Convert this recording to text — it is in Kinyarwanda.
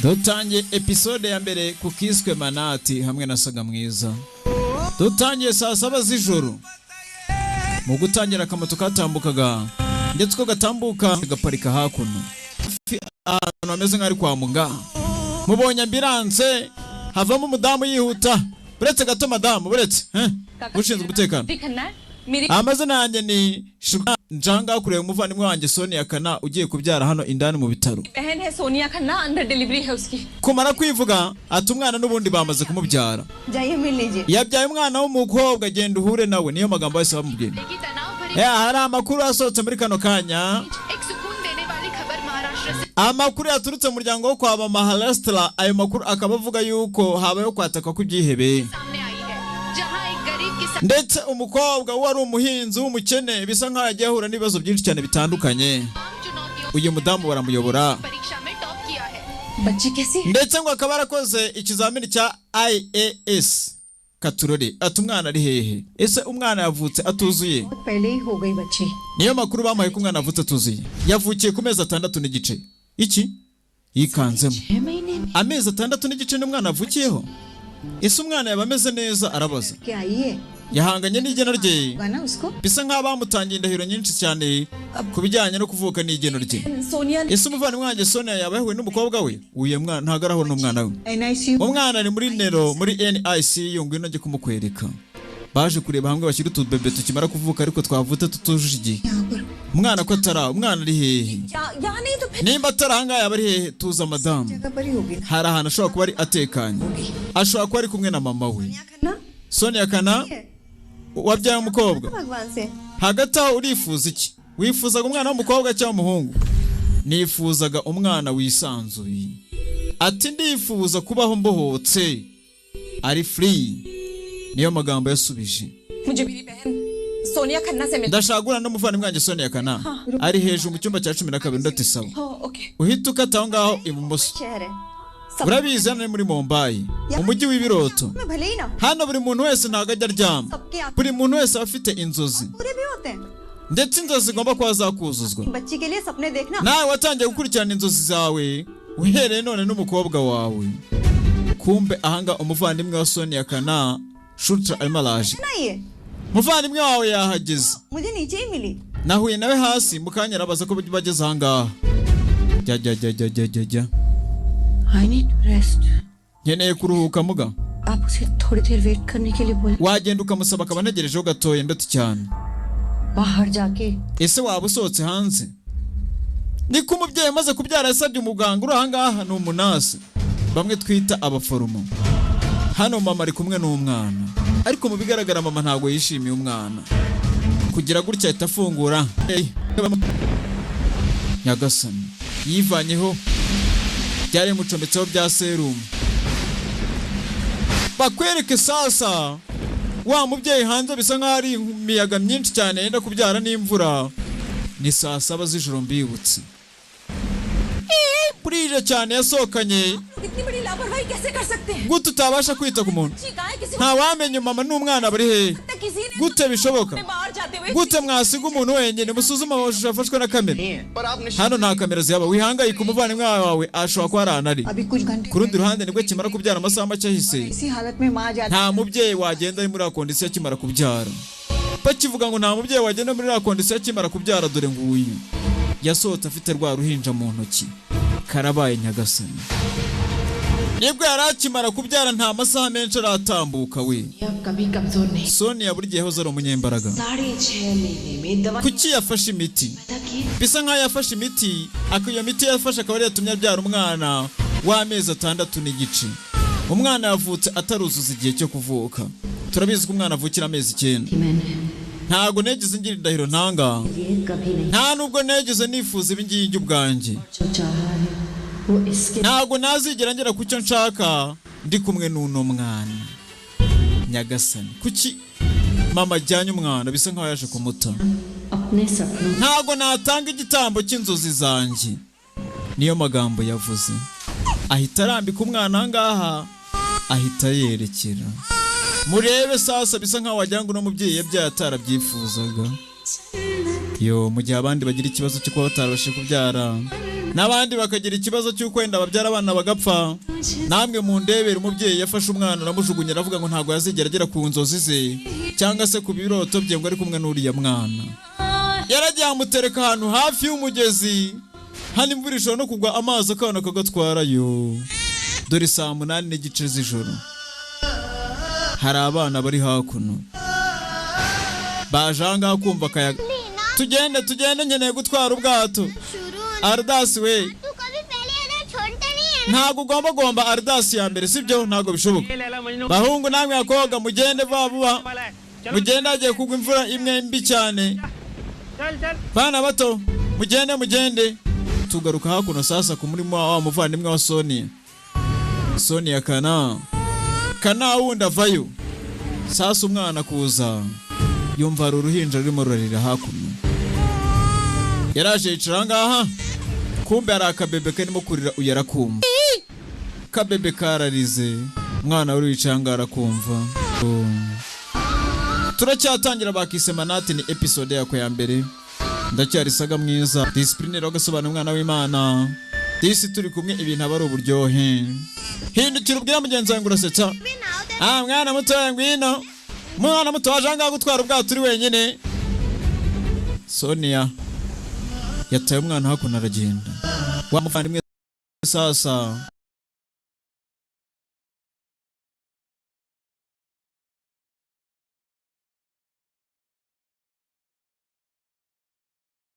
Dutangiye episode ya mbere ku kiswe Manati hamwe na Saga Mwiza. Dutangiye saa 7 z'ijoro. Mu gutangira, akamoto katambukaga, ndetse uko gatambuka gaparika hakuno ahantu hameze nk'ari kwa muganga. Mubonye ambulance, havamo umudamu yihuta. "Buretse gato madamu, buretse, ushinzwe umutekano." Khanna मेरी Amazina yanjye ni Shuka, njanga kureba umuvandimwe wanjye Sonia Kana ugiye kubyara hano indani mu bitaro. बहन है सोनिया खन्ना, अंदर डिलीवरी है उसकी। Kumara kwivuga ati umwana n'ubundi bamaze kumubyara. जाइए, मिल लीजिए। Yabyaye umwana w'umukobwa, genda uhure nawe. Niyo magambo yose bamubwira. की तनाव भरी Ya, hari amakuru asohotse muri kano kanya, एक सुकून देने वाली खबर महाराष्ट्र से amakuru yaturutse mu muryango wo kwa ba Maharashtra. Ayo makuru akaba avuga yuko habayeho kwatakwa kw'ibyihebe, सामने आई है, जहां एक गरीब किसान ndetse umukobwa wari umuhinzi w'umukene bisa nkaho yagiye ahura n'ibibazo byinshi cyane bitandukanye. तमाम चुनौतियों Uyu mudamu baramuyobora, परीक्षा में टॉप किया है। बच्ची कैसी है? Ndetse ngo akaba yarakoze ikizamini cya IAS. Katurore ati umwana ari hehe? Ese umwana yavutse atuzuye? बहुत पहले ही हो गई बच्ची। Niyo makuru bamuhaye ko umwana avutse atuzuye, yavukiye ku mezi 6 n'igice. Iki yikanzemo. 6 महीने में? Amezi 6 n'igice n'umwana avukiyeho, ese umwana yaba ameze neza? Arabaza. क्या आई है? Yahanganye n'igeno rye. होगा ना उसको। Bisa nk'aho bamutangiye indahiro nyinshi cyane ku bijyanye no kuvuka n'igeno rye. Sonia Ese umuvandimwe wanjye Sonia yaba yahuye n'umukobwa we? Uyu mwana ntabwo arahura n'umwana we. NIC. Umwana ari muri nero, muri NICU. Ngwino njye kumukwereka. Baje kureba hamwe bashyira utubebe tukimara kuvuka ariko twavutse tutujuje igihe. यहाँ पर। Umwana ko atara, umwana ari hehe? यहाँ, यहाँ नहीं तो फिर? Nimba atari ahangaha, yaba ari hehe? Tuza madamu. जगह पर ही होगी ना। Hari ahantu ashobora kuba ari atekanye, ashobora kuba ari kumwe na mama we. Khanna. Sonia Kana wabyaye umukobwa. भगवान से। Hagati aho, urifuza iki? Wifuzaga umwana w'umukobwa cyangwa umuhungu? Nifuzaga umwana wisanzuye. Ati ndifuza kubaho mbohotse, ari free. Niyo magambo yasubije. मुझे मेरी बहन Sonia Khanna से मिल Ndashaka guhura n'umuvandimwe wanjye Sonia Kana, ari hejuru mu cyumba cya 12. Undi ati sawa. हाँ, okay. Uhita ukata aho ngaho ibumoso. शहर है। Urabizi, hano ni muri Mumbai, umujyi w'ibiroto. में भले ही ना हो, Hano buri muntu wese ntabwo ajya aryama. सबके आंखें Buri muntu wese aba afite inzozi, पूरे भी होते हैं। ndetse inzozi zigomba kuba zakuzuzwa. बच्ची के लिए सपने देखना। Nawe watangiye gukurikirana inzozi zawe uhereye none n'umukobwa wawe. Kumbe ahanga umuvandimwe wa Sonia Kana, Shutra, arimo araje. ना ये Umuvandimwe wawe yahageze. मुझे नीचे ही मिली। Nahuye nawe hasi mu kanya, arabaza ko bageze ahangaha. Jya jya jya jya jya jya jya. I need to rest. Nkeneye kuruhuka muga. आप उसे थोड़ी देर वेट करने के लिए बोले। Wagenda ukamusaba akaba antegerejeho gatoya? Ndetse cyane. बाहर जाके Ese waba usohotse hanze? Niko umubyeyi umaze kubyara yasabye umuganga uri ahangaha, ni umunasi, bamwe twita abaforomo. Hano mama ari kumwe n'umwana, ariko mu bigaragara mama ntabwo yishimiye umwana. Kugira gutya ahita afungura. Hey, nyagasani, yivanyeho byari bimucometseho bya serumu. Bakwereke sasa wa mubyeyi hanze, bisa nk'aho ari imiyaga myinshi cyane, yenda kubyara n'imvura. Ni saa 7 z'ijoro, mbibutse. Burije cyane, yasohokanye. इतनी बड़ी लापरवाही कैसे कर सकते हैं? Gute utabasha kwita ku muntu? बच्ची कहाँ है? किसी Ntawamenya mama n'umwana bari hehe. किसी ने Gute bishoboka? बाहर जाते हुए Gute mwasiga umuntu wenyine? Musuzume amashusho yafashwe na kamera. पर आप निश्चित Hano nta kamera zihaba. Wihangayika, umuvandimwe wawe ashobora kuba ari ahantu ari. अभी कुछ घंटे Ku rundi ruhande, nibwo akimara kubyara, amasaha make ahise. इसी हालत में माँ जाती। Nta mubyeyi wagenda ari muri iriya condition akimara kubyara. Bakivuga ngo nta mubyeyi wagenda muri iriya condition akimara kubyara, dore nguyu yasohotse afite rwa ruhinja mu ntoki. Karabaye nyagasani, nibwo yari akimara kubyara, nta masaha menshi aratambuka we. अब कभी कमजोर नहीं। Sonia buri gihe yahoze ari umunyembaraga. 6.5 महीने में दवा Kuki yafashe imiti? पता की। Bisa nkaho yafashe imiti, iyo miti yafashe akaba ariyo yatumye abyara umwana w'amezi 6 n'igice. Umwana yavutse ataruzuza igihe cyo kuvuka. Turabizi ko umwana avukira amezi 9. मैंने Ntabwo nigeze ngira indahiro ntanga, ये कभी नहीं nta nubwo nigeze nifuza ibi ngibi ubwanjye. जो चाहा है वो इसके Ntabwo nazigera ngera ku cyo nshaka ndi kumwe n'uno mwana. Nyagasani, kuki mama ajyanye umwana? Bisa nkaho yaje kumuta. अपने सपनों Ntabwo natanga igitambo cy'inzozi zanjye, niyo magambo yavuze. Ahita arambika umwana aha ngaha, ahita yerekera. Murebe sasa, bisa nkaho wagira ngo uno mubyeyi yabyaye atarabyifuzaga. Yo, mu gihe abandi bagira ikibazo cyo kuba batarabashije kubyara, N'abandi bakagira ikibazo cy'uko wenda babyara abana bagapfa. Namwe mundebere, umubyeyi yafashe umwana aramujugunya, aravuga ngo ntabwo yazigera agera ku nzozi ze cyangwa se ku biroto bye ngo ari kumwe n'uriya mwana. Yaragiye amutereka ahantu hafi y'umugezi. Hano imvura ishobora no kugwa, amazi akana kagatwarayo. Dore saa 8:30 z'ijoro, hari abana bari hakuno baje aha ngaha kumva akayaga. Tugende, tugende, nkeneye gutwara ubwato. Ardasi we, तू कभी पहली अदर छोड़ता नहीं है। Ntabwo ugomba guhomba Ardasi ya mbere, sibyo? Ntabwo bishoboka. Bahungu namwe bakobwa, mugende vuba vuba, mugende, hagiye kugwa imvura imwe mbi cyane. Bana bato, mugende, mugende. Tugaruka hakuno sasa ku murimo wa muvandimwe wa Sonia, Sonia Kana. Kana wundi avayo. Sasa umwana kuza yumva hari uruhinja rurimo rurarira hakuno. Yaraje yicara ngaha, kumbe hari akabebe karimo kurira. Uyu arakumva, kabebe kararize. Umwana wari wicaye ahangaha arakumva. Turacyatangira, bakise Manati, ni episode yako ya mbere. Ndacyari Saga mwiza, discipline rero gasobanura umwana w'Imana. Disi turi kumwe, ibintu aba ari uburyohe. Hindukira ubwira mugenzi wawe ngo urasetsa. Ah, mwana mutoya, ngwino. Mwana muto waje ahangaha gutwara ubwato uri wenyine. Sonia yataye umwana hakuno aragenda. Wa muvandimwe sasa